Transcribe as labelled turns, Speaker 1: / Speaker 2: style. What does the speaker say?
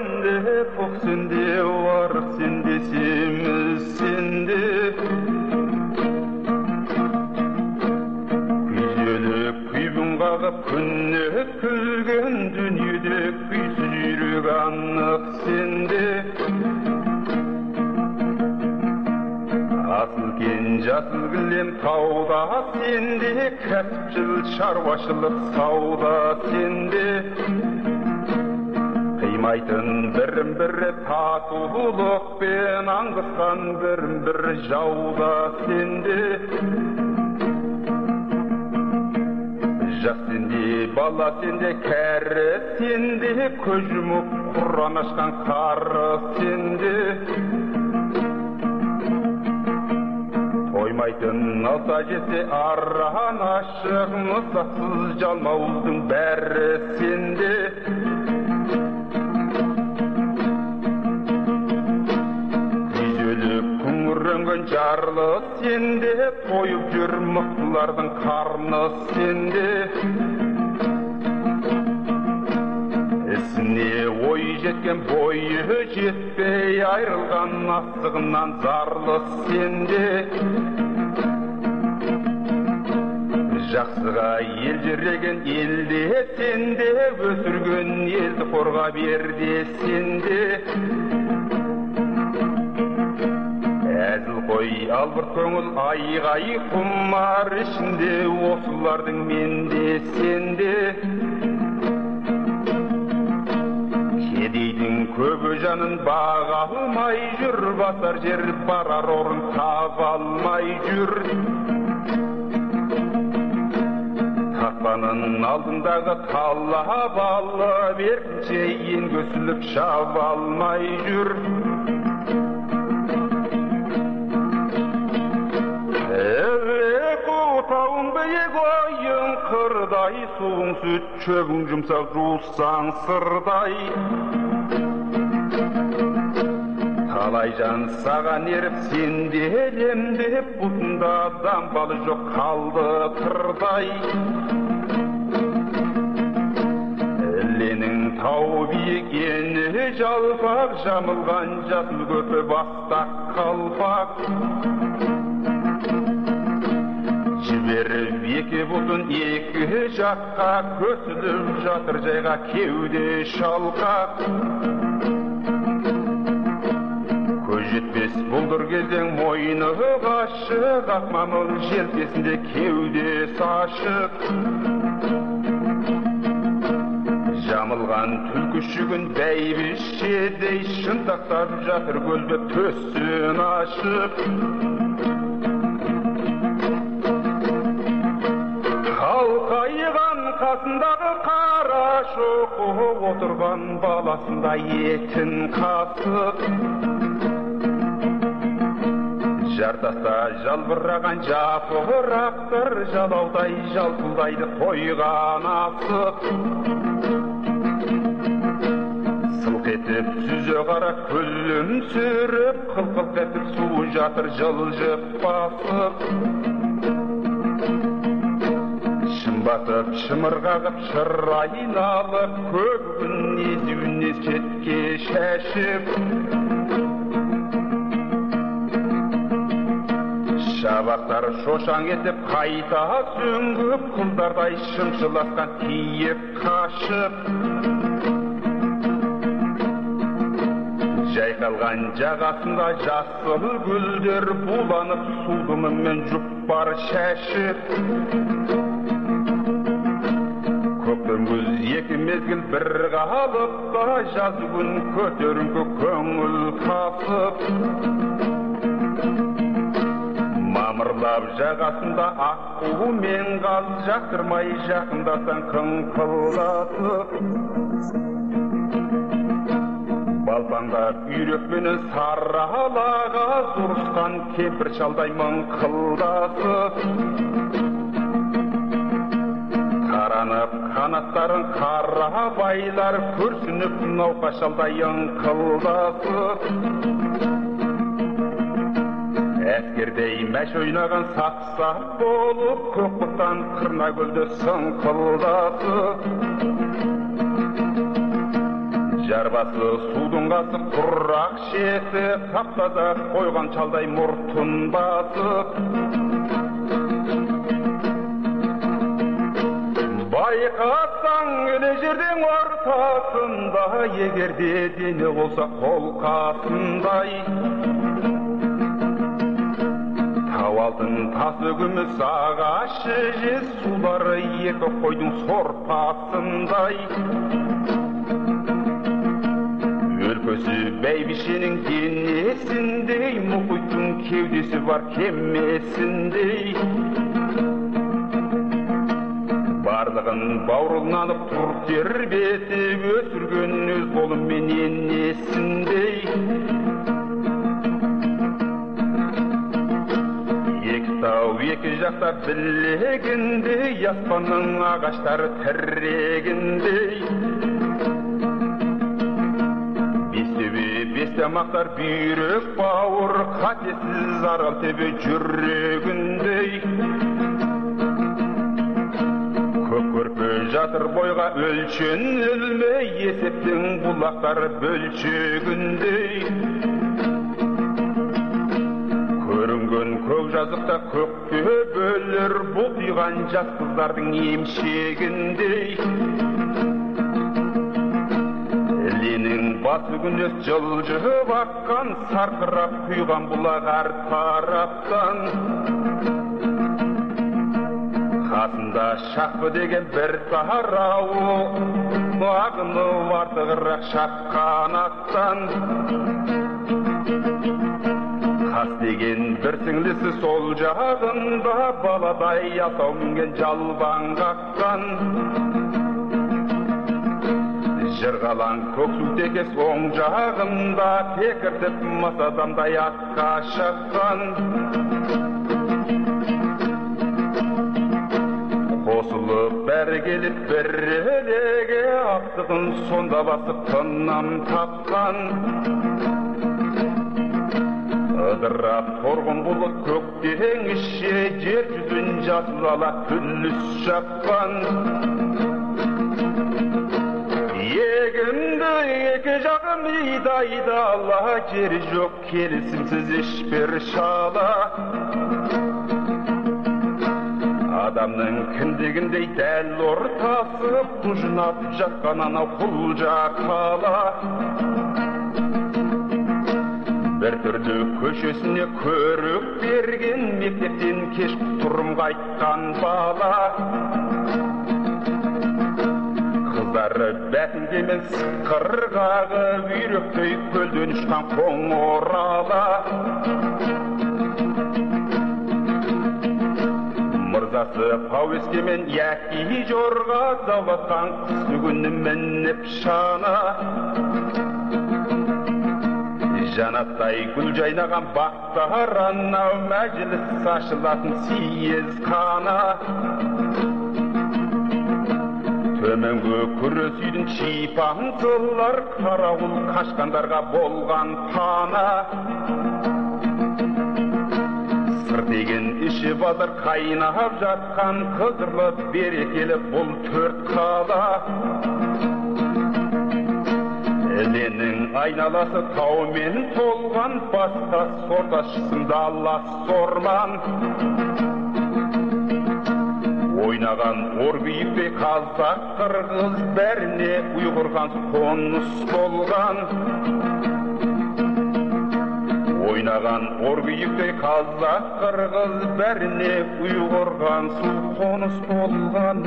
Speaker 1: сенде, тоқ сенде, арық сенде, семіз сенде. Күйзеліп күйбің қағып күн өткізген дүниеде күйсіз жүрек анық сенде. Асыл кен жасыл кілем тауда сенде, кәсіпшіл шаруашылық сауда сенде. Қимайтын бірін бірі татулықпен аңдысқан бірін бірі жауда сенде. Жас сенде, бала сенде, кәрі сенде, көз жұмып құран ашқан қары сенде. Тоймайтын алса жесе аран ашық, нысақсыз жалмауыздың бәрі сенде. Күйзеліп күңіренген жарлы сенде, тойып жүр мықтылардың қарны сенде. Ісіне ой жеткен бойы жетпей айрылған асығынан зарлы сенде. Жақсыға елжіреген елде сенде, өсірген елді қорғап ерде сенде. Әзіл қой албырт көңіл айғай құмар ішінде осылардың менде сенде. Кедейдің көбі жанын баға алмай жүр, басар жер барар орын таба алмай жүр. Тақпаның алдындағы талап алып, еркінше ең көсіліп шаба алмай жүр. Тауың биік, ойың қырдай, суың сүт, шөбің жұмсақ, жусаң сырдай. Талай жан саған еріп сенделем деп, бұтында дамбалы жоқ қалды қырдай. Іленің тауы биік, ені жалпақ, жамылған жасыл көрпе бастақ қалпақ. Жіберіп екі бұтын екі жаққа, көсіліп жатыр жайға кеуде шалқақ. Көз жетпес бұлдыр кезең мойны қашық, ақ мамық желкесінде кеудесі ашық. Жамылған түлкі шүгін бәйбішедей шынтақтап жатыр көлбеп төсін ашып. Қалқайған қасындағы қара шоқы, отырған баласында етін қасық. Жартаста жалбыраған жапырақтар жалаудай жалпылдайды қойған асық. Сылқ етіп сүзе қара күлімсіреп, қылқ-қылқ етіп су жатыр жылжып басып. Шымбатып, шымыр қағып, шыр айналып, көбігін езуіне шетке шашып. Шабақтар шошаң етіп қайта сүңгіп, құлдардай шымшыласқан тиіп қашып. Жайқалған жағасында жасыл гүлдер буланып, судымымен жұпар шашып. Көктем күз екі мезгіл бір қалыпта, жаз күн көтеріңкі көңіл тасып. Мамырлап жағасында аққу мен қаз, жақтырмай жақындасаң қыңқылдасып. Балпаңдап үйрек менен сары алаға, ұрысқан кемпір шалдай мыңқылдасып. Таранып қанаттарын қара байлар, күрсініп науқас шалдай ыңқылдасып. Әскердей мәш ойнаған сап-сап болып, көк бұтан қырна көлді сыңқылдасып. Жар басы судың қасы құрақ шеті, тап-таза қойған шалдай мұртын басып. Байқасаң іле жердің ортасында, егерде дене болса қолқасындай. Тау алтын тасы күміс ағашы жез, сулары екі қойдың сорпасындай. Өлкесі бәйбішенің денесіндей, мұхиттың кеудесі бар кемесіндей. Барлығын бауырылнанып тұр тербетіп, өсірген өз қолымен енесіндей. Екі тау екі жақта білегіндей, аспанның ағаштары тірегіндей. Бес төбе, бес тамақтар бүйрек бауыр, қатесіз арал төбе жүрегіндей. Көк көрпе жатыр бойға өлшенілмей, есептің бұлақтары бөлшегіндей. Көрінген көк жазықта көк төбелер, бұлтиған жас қыздардың емшегіндей. Ленің басы күнес жылжып аққан, сарқырап құйған бұлақ әр тараптан. Қасында Шақпы деген бір тарауы, ағыны артығырақ шаққан аттан. Қас деген бір сіңлісі сол жағында, баладай асау мінген жалбаң қаққан. Жырғалаң көк су текес оң жағында, кекіртіп мас адамдай атқа шапқан. Қосылып бәрі келіп бір елеге, ақтығын сонда басып тыным тапқан. Ыдырап торғын бұлт көктен іші, жер жүзін жасыл ала күліс жапқан. Егінді екі жағы мидай дала, жері жоқ келісімсіз ешбір шала. Адамның кіндігіндей дәл ортасы, құжынап жатқан анау Құлжа қала. Бір түрлі көшесіне көрік берген, мектептен кеш тұрым қайтқан бала. Қыздары бәтіңкемен сықыр қағып, үйректей көлден ұшқан қоңыр ала. Мырзасы пәуескемен яки жорға, заулатқан қысты күні мініп шана. Жанаттай гүл жайнаған бақтар анау, мәжіліс ашылатын съезд қана. Төменгі күрес үйдің шипаңсылар, қарауыл қашқандарға болған пана. Сыр деген іші базар қайнап жатқан, қызырлы берекелі бұл төрт қала. Іленің айналасы таумен толған, басқа сорташысын дала сорман. Ойнаған ор күйіктей қазақ қырғыз, бәріне ұйғырған қоныс болған. Ойнаған ор күйіктей қазақ қырғыз, бәріне ұйғырған су қоныс болған.